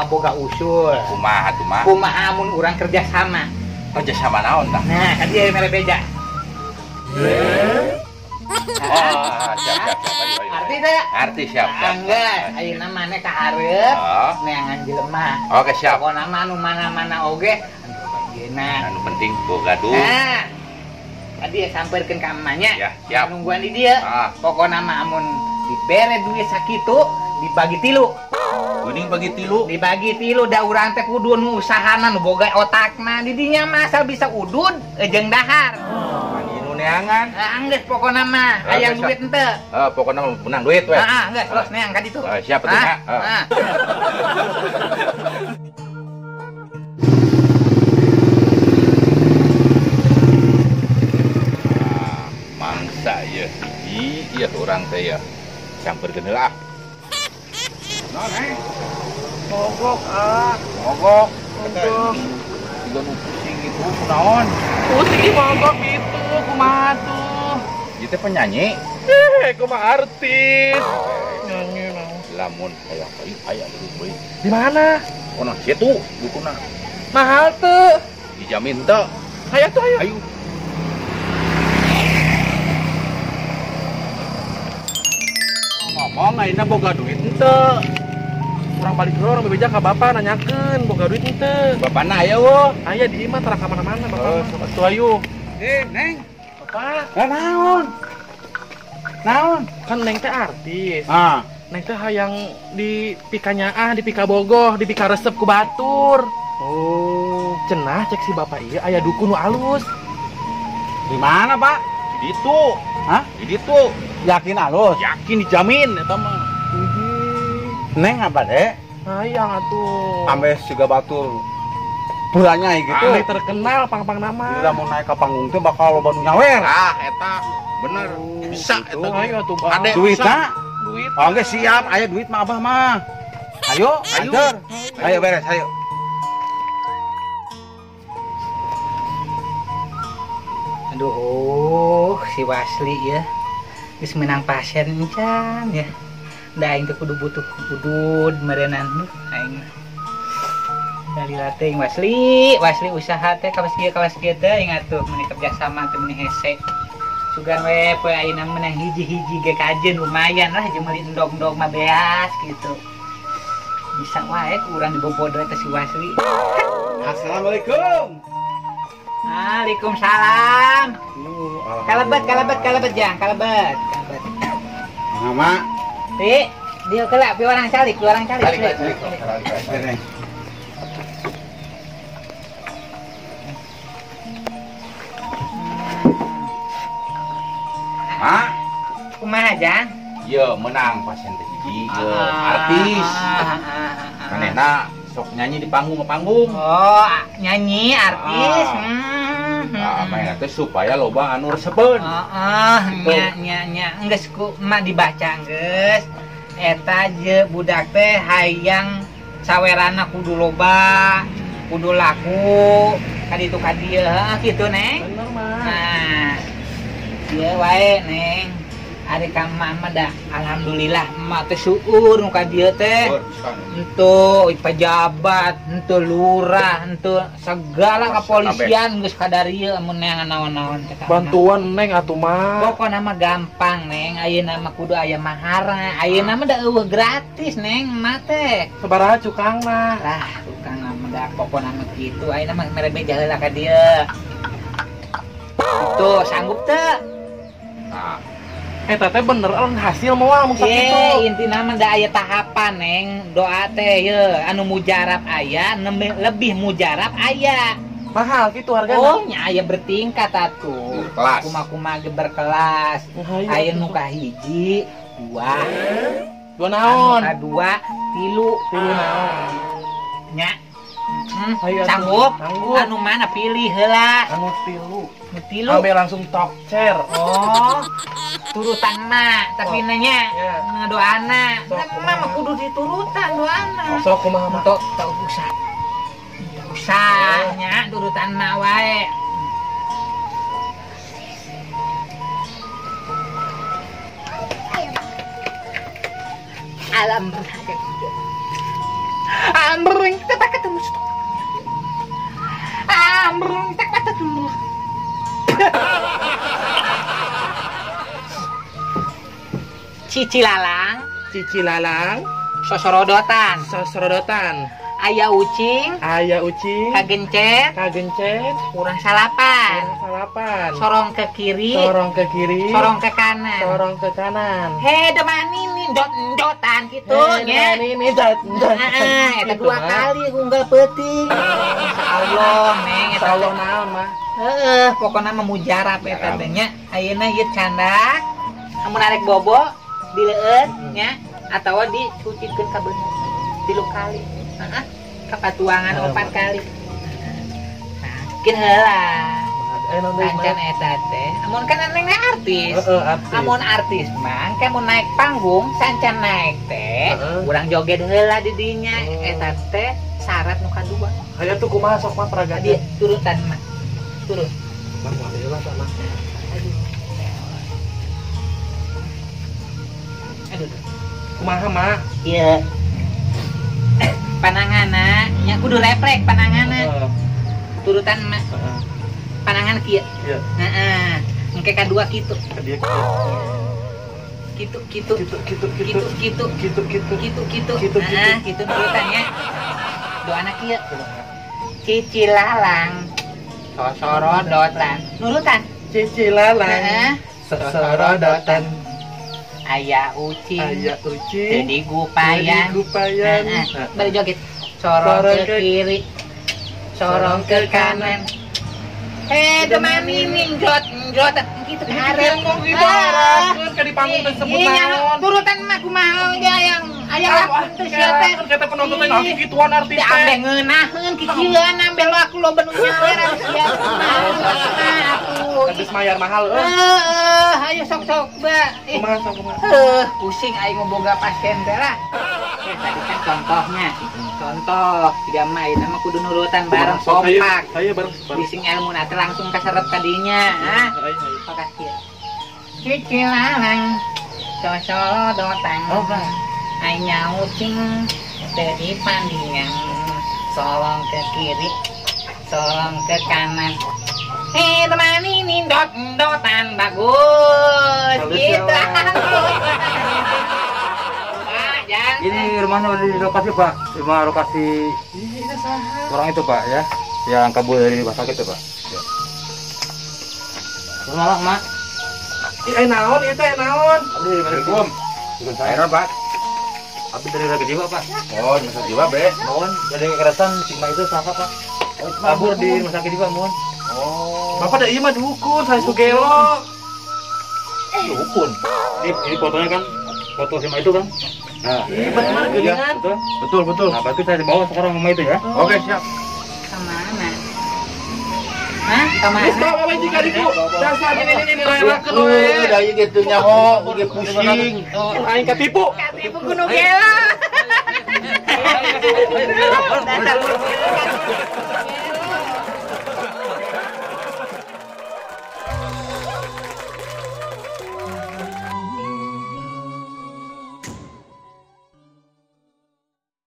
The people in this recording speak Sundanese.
Boga usul. Kumaha tuh mah? Kumaha mun urang kerja sama. Kerja sama naon tah? Nah, kan dia mere beja. Oh, siap. Arti teh? Arti siap. Enggak, ayeuna maneh ka hareup neangan jelema. Oke, siap. Pokona mah anu mana-mana oge anu bageuna. Anu penting boga duit. Nah. Tadi sampeurkeun ka emaknya. Ya, siap. Nungguan di dieu. Pokona mah amun dibere duit sakitu dibagi tilu. Kuning bagi tilu, dibagi tilu da urang teh kudu nu usahana nu boga otakna di dinya mah asal bisa udud jeung dahar. Anu neangan. Geus pokona mah hayang duit henteu. Heeh, pokona mah menang duit we. Heeh, geus los neang ka ditu. Siap atuh nya. Heeh. Mangsa ieu hiji ieu urang teh ya. Sampeurkeun heula. Naon heh? Mogok ah. Mogok. Mogok. Juga nu pusing gitu kunaon? Pusing di mogok gitu, kumaha tuh? Ieu teh penyanyi. Kumaha artis. Nyanyi naon? Lamun hayang aya duit deui. Di mana? Kono situ dukuna. Mahal teu? Dijamin teu. Hayo tuh ayo. Ayo. Ngomong ayeuna boga duit henteu. Urang balik heula urang bebeja ka bapak nanyakeun boga duit henteu. Bapana aya wo? Aya di imah tara ka mana-mana bapak. Sok atuh ayo. Neng. Bapak. Lah naon? Naon? Kan Neng teh artis. Ah. Neng teh hayang dipika nyaah, dipika bogoh, dipika resep ku batur. Oh, cenah cek si bapak ieu aya dukun nu alus. Di mana, Pak? Di ditu. Hah? Di ditu. Yakin alus? Yakin dijamin eta mah. Neng apa dek? Hayang atuh. Ambe siga batur buranya gitu. Ambe terkenal pang-pang nama. Bila mau naik ke panggung teh bakal loba nu nyawer. Ah, eta bener. Bisa gitu. Eta. Ayo atuh, Bang. Duit na? Duit. Oh, geus siap, aya duit mah abah mah. Ayo, anter. Ayo beres, ayo. Aduh, si Wasli ya. Geus menang pasien encan ya. Da aing teh kudu butuh udud meureunan duh aing. Dalila teh Wasli, Wasli usaha teh kawas kieu teh ingat tuh meuni kerja sama teh meuni hese. Sugan we poe ayeuna menang hiji-hiji ge kajeun lumayan lah jeung meuli endog-endog mah beas gitu. Bisa wae ku urang dibobodo teh si Wasli. Assalamualaikum. Waalaikumsalam. Kalebet jang, kalebet. Mama. Pi, dia kelak pi orang calik, Calik. Mak, kumaha jang? Ye, menang pasien teh hiji, artis. Manehna sok nyanyi di panggung ke panggung. Oh, nyanyi artis. Nah, mainnya teh supaya loba anu resepeun. Heeh, nya nya nya geus ku emak dibaca geus. Eta je budak teh hayang sawerana kudu loba, kudu laku, kaditu ka dieu heuh kitu Neng. Bener mah. Nah, ieu wae Neng. Ari ka emak mah dah alhamdulillah emak teh syukur nu ka dieu teh. Henteu pejabat, henteu lurah, henteu segala kepolisian geus kadarieu amun neangan naon-naon teh. Bantuan Neng atuh mah. Pokona mah gampang Neng, ayeuna mah kudu aya mahara. Ayeuna mah da eueuh gratis Neng emak teh. Sabaraha cukangna? Lah, cukangna mah da pokona mah kitu. Ayeuna mah mere beja heula ka dieu. Tuh, sanggup teu? Nah. Eta teh bener hasil moal mun sakitu. Intina mah da aya tahapan Neng, doa teh ye anu mujarab aya, lebih mujarab aya. Mahal gitu hargana. Oh, nya aya bertingkat atuh. Berkelas. Kuma-kuma ge berkelas. Aya nu kahiji, dua. Dua naon? Anu kadua, tilu. Tilu naon? Nya. Sanggup? Anu mana pilih heula? Anu tilu. Nu tilu. Ambe langsung tokcer. Oh. Turutan mah, tapi nanya ngadoana. Nah, mah kudu diturutan doana. Sok kumaha mah? Teu usah. Usah nya turutan mah wae. turun tak patut dulu. Cici lalang, cici lalang, sosorodotan, sosorodotan. Aya ucing, aya ucing, kagencet, kagencet, kurang salapan, kurang salapan. Sorong ke kiri, sorong ke kiri, sorong ke kanan, sorong ke kanan. He demani nindot ndotan gitu nya. Demani nindot ndotan. Heeh, eta dua kali unggal peuting. Insyaallah neng eta insyaallah naon mah. Heeh, pokona mah mujarab eta teh nya. Ayeuna ieu candak amun arek bobo dileueut nya atawa dicucikeun ka beungeut 3 kali. Heeh, kapatuangan 4 kali. Nah, kin heula. Lancan eta teh. Amun kan neng artis. Amun artis mah engke mun naik panggung sancan naik teh, urang joget heula di dinya. Eta teh syarat nu kadua. Hayo tuh kumaha sok mah peragana. Di turutan mah. Turun. Mah heula sama. Aduh. Aduh. Kumaha mah? Iya. Panangana nya kudu refleks panangana. Turutan mah. Panangan kieu. Iya. Heeh. Engke kadua kitu. Kitu kitu kitu kitu kitu kitu kitu kitu kitu kitu kitu. Heeh, kitu turutannya. Doana kieu. Cici lalang sosorodotan. Nurutan. Cici lalang. Heeh. Sosorodotan. Aya ucing, aya ucing, jadi gupayan, jadi gupayan. Balik joget, sorong ke kiri, sorong ke kanan. Eh, demani ninjot, njot, gitu karep. Gitu arep, ke di panggung teh sebut naon. Turutan mah kumaha ge aya aya lakon teh sia teh. Kata penonton teh ngaki gituan artis teh. Ambeh ngeunaheun kikieuan ambeh laku loba nu nyawer sia. Atuh. Habis mayar mahal euy. Heeh, ayo sok-sok ba. Kumaha sok kumaha. Heuh, pusing aing boga pasien teh lah. Tadi kan contohnya. Contoh, tiga mah ayeuna mah kudu nurutan bareng kompak. Ayo bareng. Bising ilmu na teh langsung kaserep ka dinya, ah. Makasih. Cici lalang sosorodotan. Aya ucing teu dipandingan. Sorong ke kiri, sorong ke kanan. Eh, teman ini dot-dotan bagus. Gitu. Pak, jangan. Ini rumahnya udah di lokasi, Pak. Rumah lokasi orang itu, Pak, ya. Yang kabur dari rumah sakit itu, Pak. Ya. Rumah Mak. Ih, naon ieu teh naon? Assalamualaikum. Saya Pak. Abi dari Raga Jiwa, Pak. Oh, rumah sakit jiwa, Be. Mohon dari kekerasan Sigma itu siapa, Pak? Kabur di rumah sakit jiwa, mohon. Oh. Bapak da ieu mah dukun, saya sugelo. Dukun. Ini fotonya kan, foto Sigma itu kan. Nah, ini benar geuningan. Betul. Betul, betul. Nah, berarti saya dibawa sekarang sama itu ya. Oke, siap. Kemana? Hah? Kemana? Geus bawa we jika diku. Dasar ini lelakeun we. Da ieu kitu nyaho, ge pusing. Aing katipu. Katipu gunung gela. Dasar.